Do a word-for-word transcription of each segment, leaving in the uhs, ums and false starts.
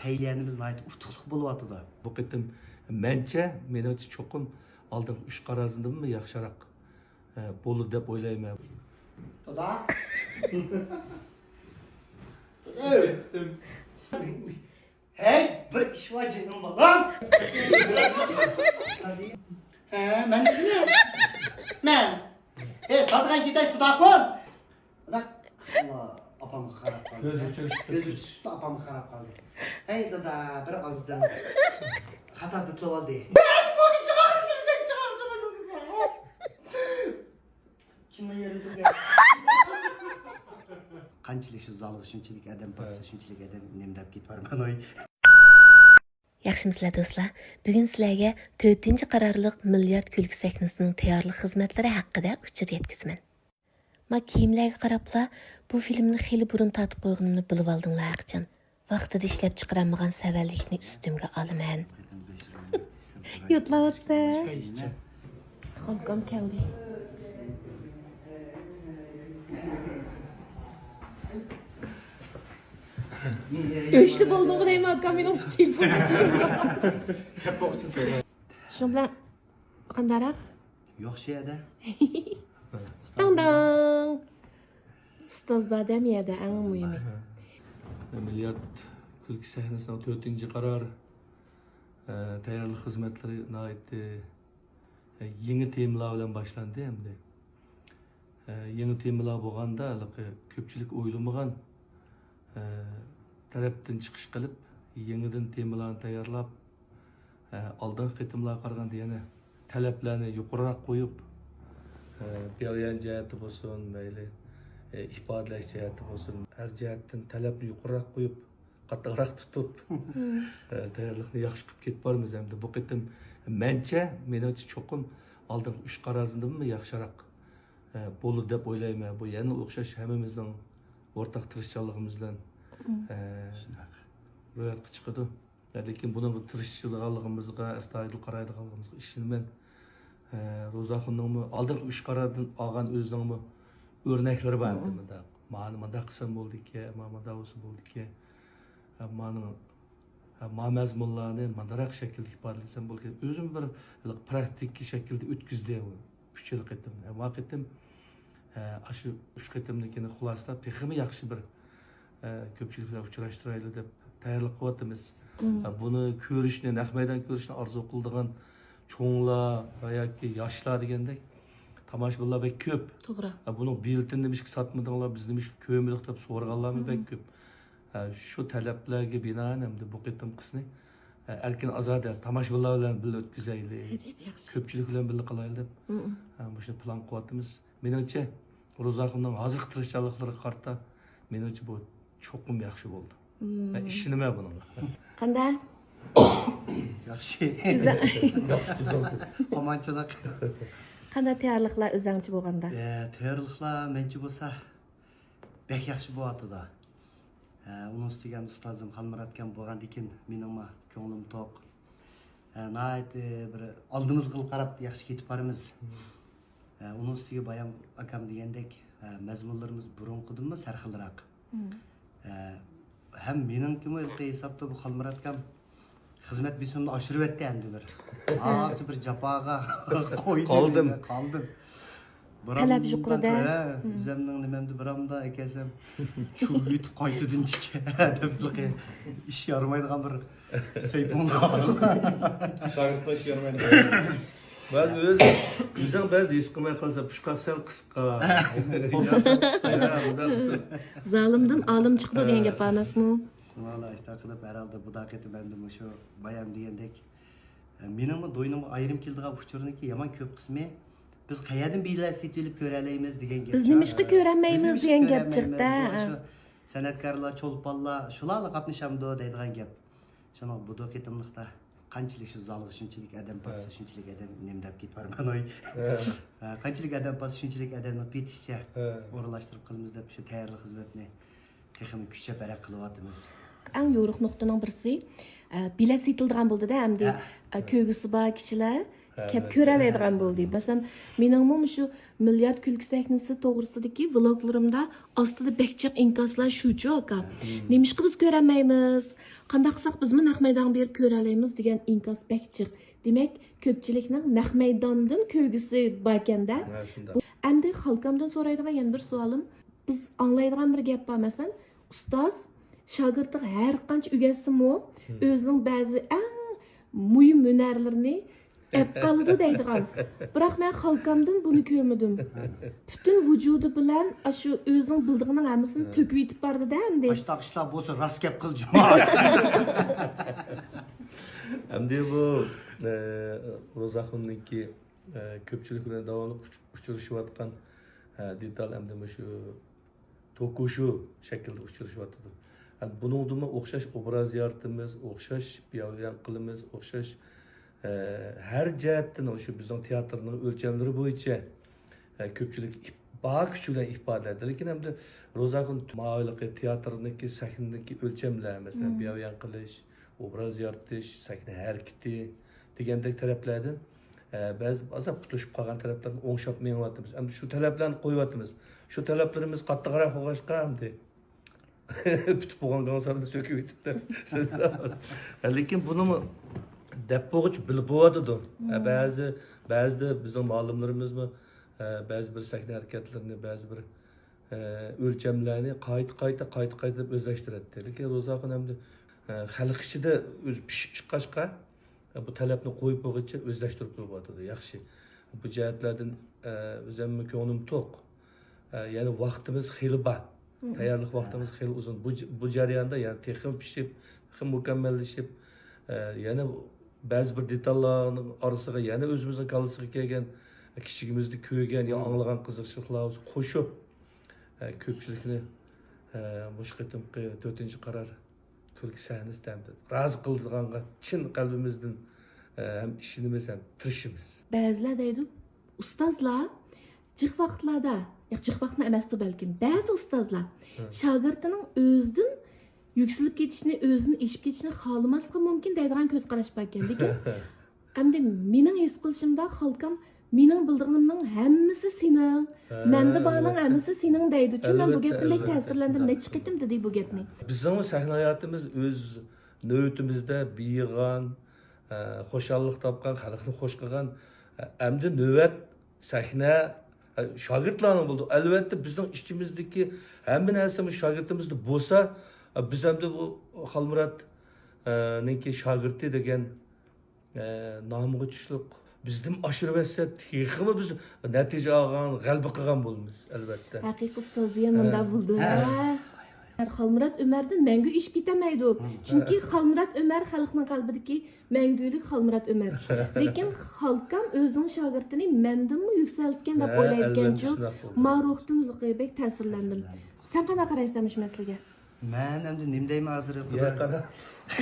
پەيلىيەنىمىز ناھايىتى ئۇتۇقلۇق بولۇۋاتىدۇ. بۇ قېتىم مەنچە، مېنىڭچە چوقۇم ئالدىنقى ئۈچ قارارىمدىنمۇ ياخشىراق، ئە، بولىدۇ دەپ ئويلايمەن. دادا. ھەي، بىر ئىش بار جېنىم بالام. ھە، مەن دېدىم. مەن. ھەي، سادىغان كېتەي، تۇداقۇن. ئاپامغا قاراپ قالدى. كۆز ئۇچرىشىپ كۆز ئۇچرىشىپلا ئاپامغا قاراپ قالدى. ھەي دادا، بىر ئازدىن خاتا دىتلىۋالدى. كىمنىڭ يېرىدە تۇرغان؟ قانچىلىك شۇ زالغا شۇنچىلىك ئادەم بارسا، شۇنچىلىك ئادەم نېمە دەپ كېتىپ بارمايدۇ. ياخشىمۇسىلەر دوستلار؟ بۈگۈن سىلەرگە تۆتىنچى قارارلىق مىليارد كۈلكە سەھنىسىنىڭ تەييارلىق خىزمەتلىرى ھەققىدە ئۇچۇر يەتكۈزىمەن. ما كىيىملەرگە قاراپلا بۇ فىلىمنى خېلى بۇرۇن تارتىپ قويغىنىمنى بىلىۋالدىڭلار ھەرقاچان. ۋاقتىدا ئىشلەپ چىقىرالمىغان سەۋەنلىكنى ئۈستۈمگە ئالىمەن. يادلاۋاتسەن. خالقام كەلدى. ئۆچتە بولدۇڭغۇ دەيمەن، ئاكام مېنىڭ تېلېفون. شۇنىڭ بىلەن قانداقراق؟ يوق شۇ يەردە. داڭ داڭ. ئۇستاز بار دەم يەردە، ئەڭ مۇھىمى. مىليارد كۈلكە سەھنىسىنىڭ تۆتىنچى قارار، ئە، تەييارلىق خىزمەتلىرى ناھايىتى، ئە، يېڭى تېمىلار بىلەن باشلاندى ئەمدى. ئە، يېڭى تېمىلار بولغاندا، ھېلىقى كۆپچىلىك ئويلىمىغان، ئە، تەرەپتىن چىقىش قىلىپ، يېڭىدىن تېمىلارنى تەييارلاپ، ئە، ئالدىنقى قېتىملارغا قارىغاندا يەنە تەلەپلەرنى يۇقىرىراق قويۇپ، ئە، بەيان جەھەتتە بولسۇن، مەيلى، ئە، ئىپادىلەش جەھەتتە بولسۇن، ھەر جەھەتتىن تەلەپنى يۇقىرىراق قويۇپ، قاتتىقراق تۇتۇپ، ئە، تەييارلىقنى ياخشى قىلىپ كېتىپ بارىمىز. ئەمدى بۇ قېتىم مەنچە، مېنىڭچە چوقۇم ئالدىنقى ئۈچ قارارىمدىنمۇ ياخشىراق، ئە، بولىدۇ دەپ ئويلايمەن. بۇ يەنىلا ئوخشاش ھەممىمىزنىڭ ئورتاق تىرىشچانلىقىمىز بىلەن، ئە، روياپقا چىقىدۇ. لېكىن بۇنىڭغا تىرىشىدىغانلىقىمىزغا، ئەستايىدىل قارايدىغانلىقىمىزغا ئىشىنىمەن. ئە، روزاخۇننىڭمۇ ئالدىنقى ئۈچ قاراردىن ئالغان ئۆزىنىڭمۇ ئۆرنەكلىرى بار ئىدى. مۇنداق، مانا مۇنداق قىلسام بولىدىكەن، مانا مۇنداق بولسا بولىدىكەن. ئە، مانا، ئە، ما مەزمۇنلارنى مانداقراق شەكىلدە ئىپادىلىسەم بولىدىكەن. ئۆزۈم بىر پراكتىكا شەكىلدە ئۆتكۈزدى. ئۈچ يىل قېتىم. ھەم ۋاقىتىم، ئە، ئاشۇ ئۈچ قېتىمنىڭكىنى خۇلاسىلاپ، تېخىمۇ ياخشى بىر، ئە، كۆپچىلىك بىلەن ئۇچراشتۇرايلى دەپ تەييارلىق قىلىۋاتىمىز. ئە، بۇنى كۆرۈشنى، نەق مەيدان كۆرۈشنى ئارزۇ قىلىدىغان چوڭلار ۋە ياكى ياشلار دېگەندەك تاماشىبىنلار بەك كۆپ. توغرا. ئە، بۇنىڭ بېلىتىنى نېمىشقا ساتمىدىڭلار، بىز نېمىشقا كۆرمىدۇق دەپ سورىغانلارمۇ بەك كۆپ. ئە، شۇ تەلەپلەرگە بىنائەن ئەمدى بۇ قېتىمقىسىنى، ئە، ئەركىن ئازادە تاماشىبىنلار بىلەن بىللە ئۆتكۈزەيلى. ئەجەب ياخشى. كۆپچىلىك بىلەن بىللە قىلايلى دەپ، ئە، مۇشۇنى پىلان قىلىۋاتىمىز. مېنىڭچە، روزاخۇننىڭ ھازىرقى تىرىشچانلىقلىرىغا قارىتا، مېنىڭچە بۇ چوقۇم ياخشى بولىدۇ. مەن ئىشىنىمەن بۇنىڭغا. قانداق؟ ياخشى. ئۆزۈڭ-، ئامانچىلىق. قانداق تەييارلىقلار ئۆزۈڭچە بولغاندا؟ ئە، تەييارلىقلار مەنچە بولسا، بەك ياخشى بولۇۋاتىدۇ. ئە، ئۇنىڭ ئۈستىگە ئەمدى ئۇستازىم خالمۇرات ئاكام بولغاندىكىن مېنىڭمۇ كۆڭلۈم توق. ئە، ناھايىتى بىر ئالدىمىزغىلا قاراپ ياخشى كېتىپ بارىمىز. ئە، ئۇنىڭ ئۈستىگە بايام ئاكام دېگەندەك، ئە، مەزمۇنلىرىمىز بۇرۇنقىدىنمۇ سەرخىلراق. ئە، ھەم مېنىڭكىمۇ ھېلىقى ھېسابتا بۇ خالمۇرات ئاكام خىزمەت بېسىمىمنى ئاشۇرۇۋەتتى ئەمدى بىر. ئاخىرچە بىر جاپاغا قويدى. قالدىم. قالدىم. تەلەپ يۇقىرىدە. ھە، ئۆزۈمنىڭ نېمەمدە بىرامدا ئەكەلسەم، چۇۋۇۋېتىپ قايتىدىن تىكە دەپلىقى ئىش يارىمايدىغان بىر سەيپۇڭلار. شاگىرتقا ئىش يارىمايدىغان. بەزى ئۆز-، ئۆزۈڭ بەزى ھېس قىلماي قالسا، پۇشقاق سەل قىسقا. زالىمدىن ئالىم چىقىدۇ دېگەن گەپ بار ئەمەسمۇ؟ شۇڭلار ئاشتا قىلىپ، ھەرھالدا بۇدا قېتىم ئەمدى مۇشۇ بايام دېگەندەك، مېنىڭمۇ دوينۇمغا ئايرىم كېلىدىغان ئۇچۇرنىڭكى يامان كۆپ قىسمى، بىز قەيەردىن بېلەت سېتىۋېلىپ كۆرەلەيمىز دېگەن گەپ. بىز نېمىشقا كۆرەلمەيمىز دېگەن گەپ چىقتى. شۇ سەنئەتكارلار، چولپانلار شۇلارلا قاتنىشامدۇ دەيدىغان گەپ. شۇڭا بۇدا قېتىملىقتا قانچىلىك شۇ زالغا شۇنچىلىك ئادەم بارسا، شۇنچىلىك ئادەم نېمە دەپ كېتىپ بارمايدۇ. قانچىلىك ئادەم بارسا، شۇنچىلىك ئادەمنىڭ پېتىشىچە ئورۇنلاشتۇرۇپ قىلىمىز دەپ شۇ تەييارلىق خىزمەتنى تېخىمۇ كۈچەپ ھەرەقە قىلىۋاتىمىز. ئەڭ يورۇق نۇقتىنىڭ بىرسى، ئە، بېلەت سېتىلىدىغان بولدى-دە، ئەمدى، ھە. ئە، كۆرگۈسى بار كىشىلەر، كەپ كۆرەلەيدىغان بولدى. مەسىلەن، مېنىڭمۇ مۇشۇ مىليارد كۈلكە سەھنىسى توغرىسىدىكى ۋلوگلىرىمدا ئاستىدا بەك جىق ئىنكاسلار شۇچۇ، ئاكا. نېمىشقا بىز كۆرەلمەيمىز؟ قانداق قىلساق بىزمۇ نەق مەيدانغا بېرىپ كۆرەلەيمىز دېگەن ئىنكاس بەك جىق. دېمەك، كۆپچىلىكنىڭ نەق مەيداندىن كۆرگۈسى باركەندە. ھە، شۇنداق. ئەمدى خالقامدىن سورايدىغان يەنە بىر سوئالىم، بىز ئاڭلايدىغان بىر گەپ بار، مەسىلەن، ئۇستاز شاگىرتىغا ھەر قانچە ئۆگەتسىمۇ، ئۆزىنىڭ بەزى ئەڭ مۇھىم ھۈنەرلىرىنى ئەپ قالىدۇ دەيدىغان. بىراق مەن خالقامدىن بۇنى كۆرمىدىم. پۈتۈن ۋۇجۇدى بىلەن ئاشۇ ئۆزىنىڭ بىلىدىغىنىڭ ھەممىسىنى تۆكۈۋېتىپ بارىدۇ-دە ئەمدى. ئاشتاق ئىشلار بولسا راست گەپ قىل، جۇما. ئەمدى بۇ، ئە، روزاخۇننىڭكى، ئە، كۆپچىلىك بىلەن داۋاملىق ئۇچ-، ئۇچرىشىۋاتقان، ئە، دېتال ئەمدى مۇشۇ توكۇشۇ شەكلىدە ئۇچرىشىۋاتىدۇ. ھەم بۇنىڭدىمۇ ئوخشاش ئوبراز يارىتىمىز، ئوخشاش بىياۋيان قىلىمىز، ئوخشاش، ئە، ھەر جەھەتتىن شۇ بىزنىڭ تىياتىرنىڭ ئۆلچەملىرى بويىچە، ئە، كۆپچىلىك ئىپ-، بار كۈچى بىلەن ئىپادىلەيدۇ. لېكىن ئەمدى روزاخۇن ماۋۇلۇقى تىياتىرنىڭكى سەھنىدىكى ئۆلچەملەر، مەسىلەن، بىياۋيان قىلىش، ئوبراز يارىتىش، سەھنە ھەرىكىتى دېگەندەك تەرەپلەردىن، ئە، بەزى ئازراق پۇتۇشۇپ قالغان تەرەپلەرنى ئوڭشاپ مېڭىۋاتىمىز. ئەمدى شۇ تەلەپلەرنى قويۇۋاتىمىز. شۇ تەلەپلىرىمىز قاتتىقراق بولغاچقا، ئەمدى پۈتۈپ بولغان گاڭسارنى سۆكۈۋېتىپتۇ. لېكىن بۇنىمۇ دەپ بولغۇچە بىلىپ بولۇۋاتىدۇ. ئە، بەزى، بەزىدە بىزنىڭ مۇئەللىملىرىمىزمۇ، ئە، بەزى بىر سەھنە ھەرىكەتلىرىنى، بەزى بىر، ئە، ئۆلچەملەرنى قايتا، قايتا، قايتا، قايتا دەپ ئۆزلەشتۈرەتتى. لېكىن روزاخۇن ئەمدى، ئە، خەلق ئىچىدە ئۆزى پىشىپ چىققاچقا، بۇ تەلەپنى قويۇپ بولغۇچە ئۆزلەشتۈرۈپ تۇرۇۋاتىدۇ. ياخشى. بۇ جەھەتلەردىن، ئە، ئۆزۈممۇ كۆڭلۈم توق. ئە، يەنە ۋاقتىمىز خېلى بار. تەييارلىق ۋاقتىمىز خېلى ئۇزۇن. بۇ ج-، بۇ جەرياندا يەنە تېخىمۇ پىشىپ، تېخىمۇ مۇكەممەللىشىپ، ئە، يەنە بەزى بىر دېتاللارنىڭ ئارىسىغا يەنە ئۆزىمىزنىڭ كاللىسىغا كەلگەن، كىچىكىمىزدە كۆرگەن يا ئاڭلىغان قىزىقچىلىقلار قوشۇپ، ئە، كۆپچىلىكنى، ئە، مۇشۇ قېتىمقى تۆتىنچى قارار كۈلكە سەھنىسىدە ھەم رازى قىلىدىغانغا چىن قەلبىمىزدىن، ئە، ھەم ئىشىنىمىز، ھەم تىرىشىمىز. بەزىلەر دەيدۇ، ئۇستازلار جىق ۋاقىتلاردا، ياق، جىق ۋاقىتمۇ ئەمەستۇ بەلكىم، بەزى ئۇستازلار شاگىرتىنىڭ ئۆزىدىن يۈكسىلىپ كېتىشىنى، ئۆزىدىن ئېشىپ كېتىشىنى خالىماسلىقى مۇمكىن دەيدىغان كۆز قاراش بار ئىكەن. لېكىن ئەمدى مېنىڭ ھېس قىلىشىمدا، خالقام، مېنىڭ بىلىدىغىنىمنىڭ ھەممىسى سېنىڭ، ھە، مەندە بارنىڭ ھەممىسى سېنىڭ دەيدۇ. چۈنكى مەن بۇ گەپتىن بەك تەسىرلەندىم، نەچچە قېتىم دېدى بۇ گەپنى. بىزنىڭمۇ سەھنە ھاياتىمىز ئۆز نۆۋىتىمىزدە بىيىغان، ئە، خۇشاللىق تاپقان، خەلقنى خوش قىلغان، ئە، ئەمدى نۆۋەت سەھنە، ئە، شاگىرتلارنىڭ بولىدۇ. ئەلۋەتتە، بىزنىڭ ئىچىمىزدىكى ھەممە نەرسىمىز شاگىرتىمىزدە بولسا، ئە، بىز ئەمدى بۇ خالمۇرات، ئە، نىڭكى شاگىرتى دېگەن ئە، نامىغا چۈشلۈق، بىزدىن ئاشۇرۇۋەتسە، تېخىمۇ بىز نەتىجە ئالغان، غەلىبە قىلغان بولىمىز، ئەلۋەتتە. ھەقىقىي ئۇستاز دېگەن مۇنداق بولىدۇ. ھە. خالمۇرات ئۆمەردىن مەڭگۈ ئېشىپ كېتەلمەيدۇ. چۈنكى خالمۇرات ئۆمەر خەلقنىڭ قەلبىدىكى مەڭگۈلۈك خالمۇرات ئۆمەر. لېكىن خالقام ئۆزىنىڭ شاگىرتىنى مەندىنمۇ يۈكسەلتكەن دەپ ئويلايدىكەنچۇ. ما روھتىن بەك تەسىرلەندىم. سەن قانداق قارايسەن مۇشۇ مەسىلىگە؟ مەن ئەمدى نېمە دەيمەن ھازىر؟ يەر قارا-،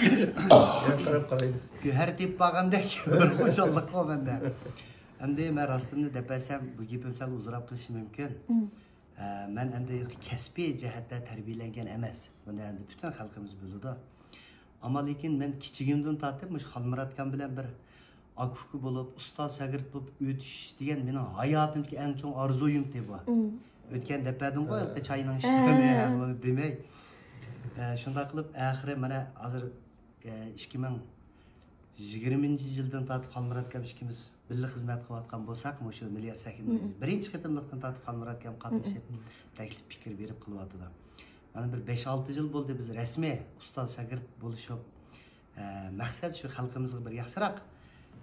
يەر قاراپ قارايدۇ. گۆھەر تېپىپ بارغاندەك بىر خۇشاللىققۇ مەندە. ئەمدى مەن راستىمنى دەپ بەرسەم، بۇ گېپىم سەل ئۇزىراپ قېلىشى مۇمكىن. ئە، مەن ئەمدى كەسپىي جەھەتتە تەربىيەلەنگەن ئەمەس. بۇنى ئەمدى پۈتۈن خەلقىمىز بىلىدۇ. ئەمما لېكىن مەن كىچىكىمدىن تارتىپ مۇشۇ خالمۇرات ئاكام بىلەن بىر ئاكا-ئۇكا بولۇپ، ئۇستاز-شاگىرت بولۇپ ئۆتۈش دېگەن مېنىڭ ھاياتىمدىكى ئەڭ چوڭ ئارزۇيۇمتى بۇ. ئۆتكەن دەپەدىمغۇ ھېلىقى چاينىڭ ئىشلىرىنى، ھە، بۇنى دېمەي. ئە، شۇنداق قىلىپ، ئاخىرى مانا ھازىر، ئە، ئىككى مىڭ يىگىرمىنچى يىلدىن تارتىپ خالمۇرات ئاكام ئىككىمىز بىللە خىزمەت قىلىۋاتقان بولساق، مۇشۇ مىليارد سەھنىدە بىرىنچى قېتىملىقتىن تارتىپ خالمۇرات ئاكام قاتنىشىپ، تەكلىپ پىكىر بېرىپ قىلىۋاتىدۇ. مانا بىر بەش-ئالتە يىل بولدى بىز رەسمىي ئۇستاز-شاگىرت بولۇشۇپ، ئە، مەقسەت شۇ خەلقىمىزغا بىر ياخشىراق،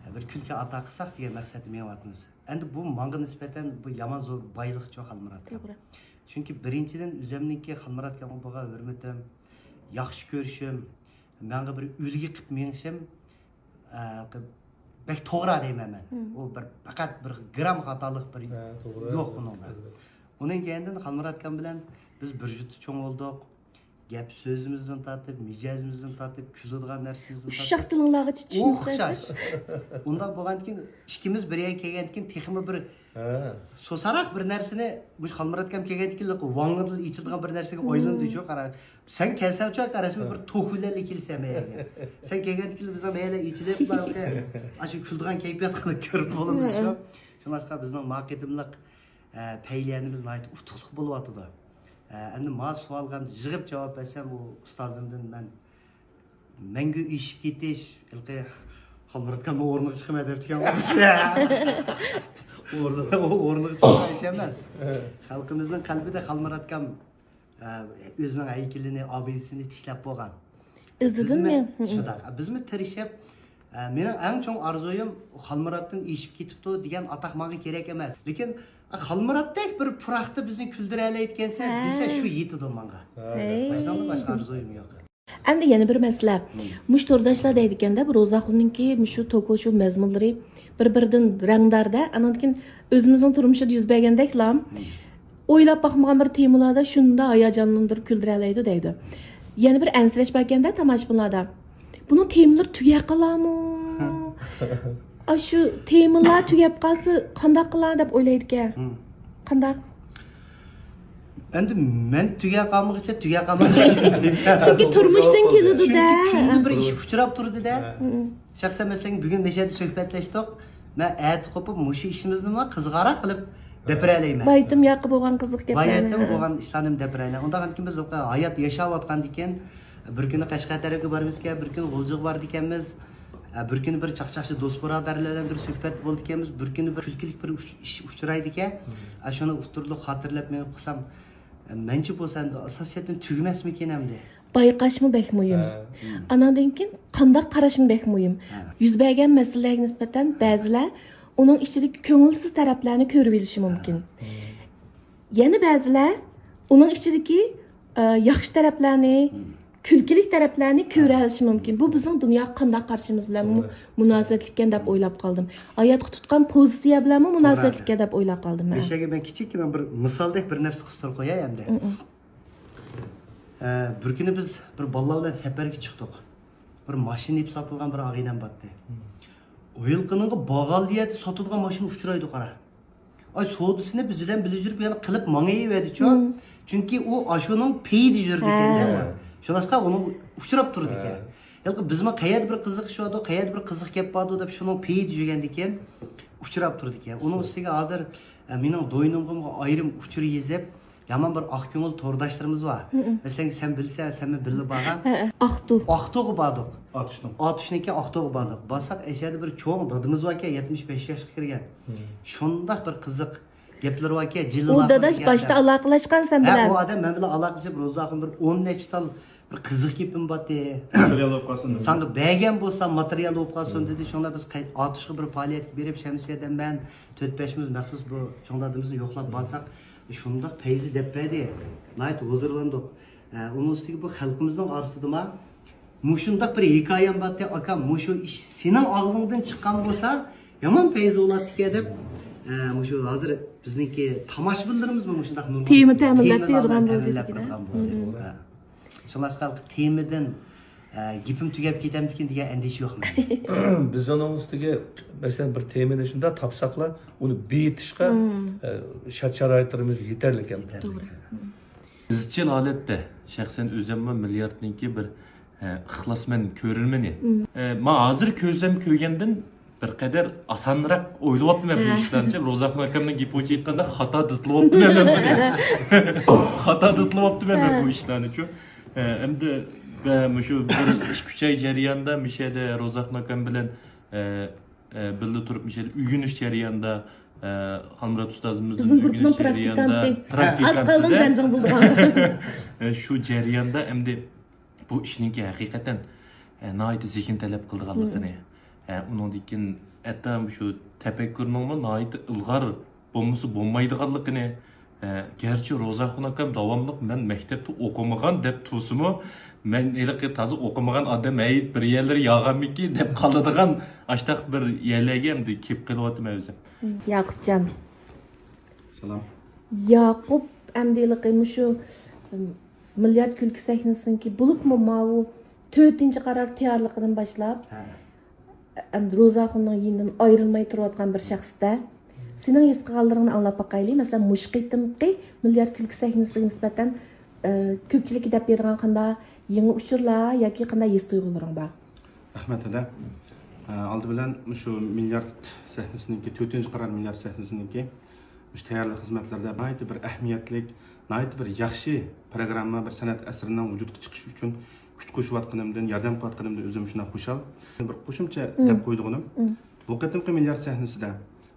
ئە، بىر كۈلكە ئاتا قىلساق دېگەن مەقسەتتە مېڭىۋاتىمىز. ئەمدى بۇ ماڭا نىسبەتەن بۇ يامان زور بايلىقچۇ خالمۇرات ئاكا. توغرا. چۈنكى بىرىنچىدىن ئۆزۈمنىڭكى خالمۇرات ئاكامغا بولغان ھۆرمىتىم، ياخشى كۆرۈشۈم، ماڭا بىر ئۈلگە قىلىپ مېڭىشىم، ئە، بەك توغرا دەيمەن مەن. ئۇ بىر، پەقەت بىر گرام خاتالىق بىر، ھە، توغرا، يوق بۇنىڭدا. ئەلۋەتتە. ئۇنىڭ كەينىدىن خالمۇرات ئاكام بىلەن بىز بىر يۇرتتا چوڭ بولدۇق. گەپ سۆزىمىزدىن تارتىپ، مىجەزىمىزدىن تارتىپ، كۈلىدىغان نەرسىمىزدىن تارتىپ. ئۇششاق تىلىڭلارغىچە چۈشىنىسەن. ئوخشاش. ئۇنداق بولغاندىكىن ئىككىمىز بىر يەرگە كەلگەندىكىن تېخىمۇ بىر سوساراق بىر نەرسىنى، مۇشۇ خالمۇرات ئاكام كەلگەندىكىن ۋاڭلىدىلا ئېچىلىدىغان بىر نەرسىگە ئايلىنىدۇ شۇ قارا. سەن كەلسەڭچۇ ئاكا رەسمىي بىر توخۇ بىلەن كېلىسەن مەيەگە. سەن كەلگەندىكىن بىزنىڭ مەيەلە ئېچىلىپ، ئاشۇ كۈلىدىغان كەيپىيات قىلىپ كۆرۈپ بولىمىز شۇ. شۇڭلاشقا بىزنىڭ ما قېتىملىق ئە، پەيلىيەنىمىز ناھايىتى ئۇتۇقلۇق بولۇۋاتىدۇ. ئە، ئەمدى ما سوئالغا يىغىپ جاۋاب بەرسەم، ئۇ ئۇستازىمدىن مەن مەڭگۈ ئېشىپ كېتىش، ھېلىقى خالمۇرات ئاكامنىڭ ئورنىغا چىقىمەن دەپتىكەن. ئورنىغا، ئورنىغا چىققان ئىش ئەمەس. خەلقىمىزنىڭ قەلبىدە خالمۇرات ئاكام ئە، ئۆزىنىڭ ھەيكىلىنى، ئابىدىسىنى تىكلەپ بولغان. ئىززىتىنمۇ؟ شۇنداق. بىزمۇ تىرىشىپ، ئە، مېنىڭ ئەڭ چوڭ ئارزۇيۇم خالمۇراتتىن ئېشىپ كېتىپتۇ دېگەن ئاتاق ماڭا كېرەك ئەمەس. لېكىن، ئە، خالمۇراتتەك بىر پۇراقتا بىزنى كۈلدۈرەلەيدىكەنسەن دېسە، شۇ يېتىدۇ ماڭا. مۇشۇنىڭدىن باشقا ئارزۇيۇم يوق. ئەمدى يەنە بىر مەسىلە. مۇشۇ تورداشلار دەيدىكەندە، بۇ روزاخۇننىڭكى مۇشۇ توكو شو مەزمۇنلىرى بىر-بىرىدىن رەڭداردا، ئانىڭدىن كېيىن ئۆزىمىزنىڭ تۇرمۇشىدا يۈز بەرگەندەكلا، ئويلاپ باقمىغان بىر تېمىلاردا شۇنداق ھاياجانلاندۇرۇپ كۈلدۈرەلەيدۇ دەيدۇ. يەنە بىر ئەنسىرەش باركەندە تاماشىبىنلاردا. بۇنىڭ تېمىلىرى تۈگەپ قالامۇ؟ ئاشۇ تېمىلار تۈگەپ قالسا قانداق قىلار دەپ ئويلايدىكەن. قانداق؟ ئەمدى مەن تۈگەپ قالمىغۇچە تۈگەپ قالمايدۇ. چۈنكى تۇرمۇشتىن كېلىدۇ-دە. كۈندە بىر ئىش ئۇچراپ تۇرىدۇ-دە. شەخسەن مەسىلەن، بۈگۈن مەشەدە سۆھبەتلەشتۇق. مەن ئەتە قوپۇپ مۇشۇ ئىشىمىزنىمۇ قىزىقراق قىلىپ دەپرەلەيمەن. بايىتىم ياققا بولغان قىزىق گەپلەرنى. بايىتىم بولغان ئىشلارنى دەپرەلەي. ئۇنداق ئىكەن، بىز ھايات ياشاۋاتقاندىكىن، بىر كۈنى قەشقەر تەرەپكە بارىمىزكەن، بىر كۈنى غۇلجىغا بارىدىكەنمىز. بىر كۈنى بىر چاقچاقچى دوست بۇرادەرلەر بىلەن بىر سۆھبەت بولىدىكەنمىز، بىر كۈنى بىر كۈلكىلىك بىر ئىش ئۇچرايدىكەن. شۇنى ئۇتتۇرلۇق خاتىرىلەپ مېڭىپ قالسام، مەنچە بولسا ئەمدى ئاساسىيەتتىن تۈگىمەسمىكىن ئەمدى؟ بايقاشمۇ بەك مۇھىم. ئاناندىن كېيىن قانداق قاراشمۇ بەك مۇھىم. يۈز بەرگەن مەسىلىلەرگە نىسبەتەن بەزىلەر ئۇنىڭ ئىچىدىكى كۆڭۈلسىز تەرەپلەرنى كۆرۈۋېلىشى مۇمكىن. يەنە بەزىلەر ئۇنىڭ ئىچىدىكى، ئە، ياخشى تەرەپلەرنى، كۈلكىلىك تەرەپلەرنى كۆرەلىشى مۇمكىن. بۇ بىزنىڭ دۇنياغا قانداق قارىشىمىزلەرمۇ مۇناسىۋەتلىككەن دەپ ئويلاپ قالدىم. ھاياتقا تۇتقان پوزىتسىيە بىلەنمۇ مۇناسىۋەتلىككەن دەپ ئويلاپ قالدىم مەن. بېشىغا مەن كىچىككىنە بىر مىسالدەك بىر نەرسە قىستۇرۇپ قوياي ئەمدى. ئە، بىر كۈنى بىز بىر بالىلار بىلەن سەپەرگە چىقتۇق. بىر ماشىنا يېپىپ ساتىدىغان بىر ئاغىنەم بارتتى. ئۇ ھېلىقىنىڭغا باغالدى يەردە ساتىدىغان ماشىنا ئۇچرايدۇ، قارا. ئاي، سودىسىنى بىز بىلەن بىللە يۈرۈپ يەنە قىلىپ ماڭىۋېرىدىچۇ. چۈنكى ئۇ ئاشۇنىڭ پېيىدە يۈرىدىكەن-دە. شۇڭلاشقا ئۇنىڭغا ئۇچراپ تۇرىدىكەن. ھېلىقى بىزمۇ قەيەردە بىر قىزىق ئىش باردۇ، قەيەردە بىر قىزىق گەپ باردۇ دەپ شۇنىڭ پېيىدە يۈرگەندىكىن ئۇچراپ تۇرىدىكەن. ئۇنىڭ ئۈستىگە ھازىر، ئە، مېنىڭ دوينۇمغىمۇ ئايرىم ئۇچۇر يېزىپ، يامان بىر ئاق كۆڭۈل تورداشلىرىمىز بار. مەسىلەن، سەن بىلىسەن، سەن بىللە بارغان. ئاقتۇ. ئاقتۇغا باردۇق. ئاتۇشنىڭ. ئاتۇشنىڭكى ئاقتۇغا باردۇق. بارساق، ئەشەدە بىر چوڭ دادىمىز باركەن، يەتمىش بەش ياشقا كىرگەن. شۇنداق بىر قىزىق گەپلىرى باركەن، جىللىلاپ. ئۇ داداش باشتا ئالاقىلەشقان سەن بىلەن. ھە، ئۇ ئادەم مەن بىلەن ئالاقىلىشىپ، روزاخۇن بىر ئون نەچچە تال بىر قىزىق گېپىم بارتتى. ماتېرىيال بولۇپ قالسۇن دېدى. ساڭا بەرگەن بولسام، ماتېرىيال بولۇپ قالسۇن دېدى. شۇڭلار بىز قەي-، ئاتۇشقا بىر پائالىيەتكە بېرىپ، شەمسىيە دەم مەن تۆت-بەشىمىز مەخسۇس بۇ چوڭ دادىمىزنى يوقلاپ بارساق، شۇنداق پەيزى دەپ بەردى. ناھايىتى ھۇزۇرلاندۇق. ئە، ئۇنىڭ ئۈستىگە بۇ خەلقىمىزنىڭ ئارىسىدىمۇ مۇشۇنداق بىر ھېكايەم بارتتى، ئاكا، مۇشۇ ئىش سېنىڭ ئاغزىڭدىن چىققان بولسا، يامان پەيزى بولاتتىكەن دەپ، ئە، مۇشۇ ھازىر بىزنىڭكى تاماشىبىنلىرىمىزمۇ مۇشۇنداق نۇرغۇن تېما تەمىنلەپ تېمىلارنى بېرىدىغان بولدى تەمىنلەپ دېگىنە. بېرىدىغان بولدى. ھە. شۇڭلاشقا تېمىدىن، ئە، گېپىم تۈگەپ كېتەمدىكىن دېگەن ئەندىشە يوق مەندە. بىز ئۇنىڭ ئۈستىگە، مەسىلەن، بىر تېمىنى شۇنداق تاپساقلا، ئۇنى بېيىتىشقا، ئە، شارت-شارائىتلىرىمىز يېتەرلىك ئەمدى. توغرا. ئىزچىل ھالەتتە، شەخسەن ئۆزۈممۇ مىلياردنىڭكى بىر، ئە، ئىخلاسمەن كۆرۈرمىنى. ئە، ما ھازىر كۆزەم كۆرگەندىن بىر قەدەر ئاسانراق ئويلىۋاپتىمەن بۇ ئىشلارنى. روزاخۇن ئاكامنىڭ گېپى بويىچە ئېيتقاندا، خاتا دىتلىۋاپتىمەن مەن بۇنى. خاتا دىتلىۋاپتىمەن مەن بۇ ئىشلارنىچۇ. ئە، ئەمدى، ئە، مۇشۇ بىر ئىككى ئۈچ ئاي جەريانىدا مۇشۇ يەردە روزاخۇن ئاكام بىلەن، ئە، ئە، بىللە تۇرۇپ مۇشۇ يەردە ئۆگىنىش جەريانىدا، ئە، خالمۇرات ئۇستازىمىزدىن ئۆگىنىش جەريانىدا، پراكتىكانتى. ئاز قالدىڭ جەڭجىڭ بولىدىغان. ئە، شۇ جەرياندا ئەمدى بۇ ئىشنىڭكى ھەقىقەتەن، ئە، ناھايىتى زېھىن تەلەپ قىلىدىغانلىقىنى، ئە، ئۇنىڭدىن كېيىن ھەتتا شۇ تەپەككۇرنىڭمۇ ناھايىتى ئىلغار بولمىسا بولمايدىغانلىقىنى، ئە، گەرچە روزاخۇن ئاكام داۋاملىق مەن مەكتەپتە ئوقۇمىغان دەپ تۇرسىمۇ، مەن ھېلىقى تازا ئوقۇمىغان ئادەم، ھەي، بىر يەرلىرى ياغانمىكى دەپ قالىدىغان ئاشتاق بىر يەرلەرگە ئەمدى كېلىپ قېلىۋاتىمەن ئۆزۈم. ياقۇپجان. سالام. ياقۇپ ئەمدى ھېلىقى مۇشۇ، ئىم، مىليارد كۈلكە سەھنىسىنىڭكى، بولۇپمۇ ماۋۇ تۆتىنچى قارار تەييارلىقىدىن باشلاپ، ئەمدى روزاخۇننىڭ يېنىدىن ئايرىلماي تۇرۇۋاتقان بىر شەخستە، سېنىڭ ھېس قىلغانلىرىڭنى ئاڭلاپ باقايلى. مەسىلەن، مۇشۇ قېتىمقى مىليارد كۈلكە سەھنىسىگە نىسبەتەن، ئە، كۆپچىلىككە دەپ بېرىدىغان قانداق يېڭى ئۇچۇرلار ياكى قانداق ھېس تۇيغۇلىرىڭ بار؟ رەھمەت، ھەدە. ئە، ئالدى بىلەن مۇشۇ مىليارد سەھنىسىنىڭكى، تۆتىنچى قارار مىليارد سەھنىسىنىڭكى مۇشۇ تەييارلىق خىزمەتلىرىدە ناھايىتى بىر ئەھمىيەتلىك، ناھايىتى بىر ياخشى پىروگرامما، بىر سەنئەت ئەسىرىنىڭ ۋۇجۇدقا چىقىشى ئۈچۈن كۈچ قوشۇۋاتقىنىمدىن، ياردەم قىلىۋاتقىنىمدىن ئۆزۈم شۇنداق خۇشال. بىر قوشۇمچە دەپ قويىدىغىنىم، بۇ قېتىمقى مىليارد سەھنىسىدە،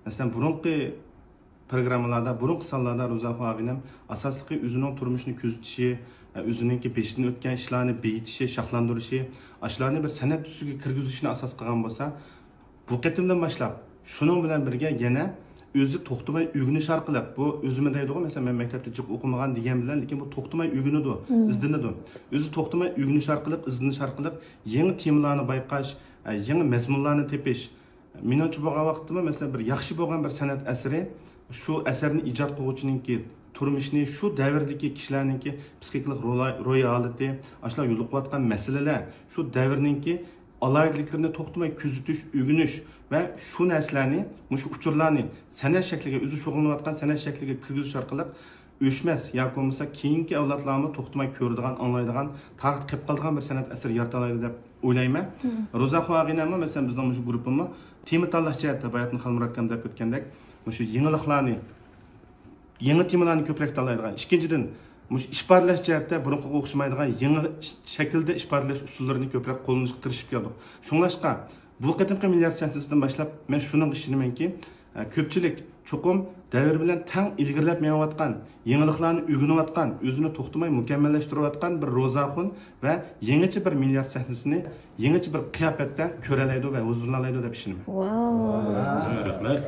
مەسىلەن، بۇرۇنقى پىروگراممىلاردا، بۇرۇنقى سانلاردا روزاخۇن ئاغىنەم ئاساسلىقى ئۆزىنىڭ تۇرمۇشىنى كۆزىتىشى، ئۆزىنىڭكى بېشىدىن ئۆتكەن ئىشلارنى بېيىتىشى، شاھلاندۇرۇشى، ئاشۇلارنى بىر سەنئەت تۈسىگە كىرگۈزۈشنى ئاساس قىلغان بولسا، بۇ قېتىمدىن باشلاپ شۇنىڭ بىلەن بىرگە يەنە ئۆزى توختىماي ئۆگىنىش ئارقىلىق، بۇ ئۆزىمۇ دەيدىغۇ، مەسىلەن، مەن مەكتەپتە جىق ئوقۇمىغان دېگەن بىلەن، لېكىن بۇ توختىماي ئۆگىنىدۇ، ئىزدىنىدۇ. ئۆزى توختىماي ئۆگىنىش ئارقىلىق، ئىزدىنىش ئارقىلىق يېڭى تېمىلارنى بايقاش، يېڭى مەزمۇنلارنى تېپىش، مېنىڭچە بولغان ۋاقىتتىمۇ، مەسىلەن، بىر ياخشى بولغان بىر سەنئەت ئەسىرى، شۇ ئەسەرنى ئىجاد قىلغۇچىنىڭكى تۇرمۇشىنى، شۇ دەۋردىكى كىشىلەرنىڭكى پسىخىكىلىق رولاي-، روھىي ھالىتى، ئاشۇلار يولۇقۇۋاتقان مەسىلىلەر، شۇ دەۋرنىڭكى ئالاھىدىلىكلىرىنى توختىماي كۆزىتىش، ئۆگىنىش ۋە شۇ نەرسىلەرنى، مۇشۇ ئۇچۇرلارنى سەنئەت شەكلىگە، ئۆزى شۇغۇللىنىۋاتقان سەنئەت شەكلىگە كىرگۈزۈش ئارقىلىق، ئۆچمەس ياكى بولمىسا كېيىنكى ئەۋلادلارمۇ توختىماي كۆرىدىغان، ئاڭلايدىغان، تارىختا قېلىپ قالىدىغان بىر سەنئەت ئەسىرى يارىتالايدۇ دەپ ئويلايمەن. روزاخۇن ئاغىنەممۇ، مەسىلەن، بىزنىڭ مۇشۇ گۇرۇپپىمۇ تېما تاللاش جەھەتتە، باياتىن خالمۇرات ئاكام دەپ ئۆتكەندەك، مۇشۇ يېڭىلىقلارنى، يېڭى تېمىلارنى كۆپرەك تاللايدىغان. ئىككىنچىدىن، مۇشۇ ئىپادىلەش جەھەتتە بۇرۇنقىغا ئوخشىمايدىغان يېڭى ش-، شەكىلدە ئىپادىلەش ئۇسۇللىرىنى كۆپرەك قوللىنىشقا تىرىشىپ كەلدۇق. شۇڭلاشقا، بۇ قېتىمقى مىليارد سەھنىسىدىن باشلاپ، مەن شۇنىڭغا ئىشىنىمەنكى، ئە، كۆپچىلىك چوقۇم دەۋر بىلەن تەڭ ئىلگىرىلەپ مېڭىۋاتقان، يېڭىلىقلارنى ئۆگىنىۋاتقان، ئۆزىنى توختىماي مۇكەممەللەشتۈرۈۋاتقان بىر روزاخۇن ۋە يېڭىچە بىر مىليارد سەھنىسىنى يېڭىچە بىر قىياپەتتە كۆرەلەيدۇ ۋە ھۇزۇرلالايدۇ دەپ ئىشىنىمەن. ۋاۋ. رەھمەت.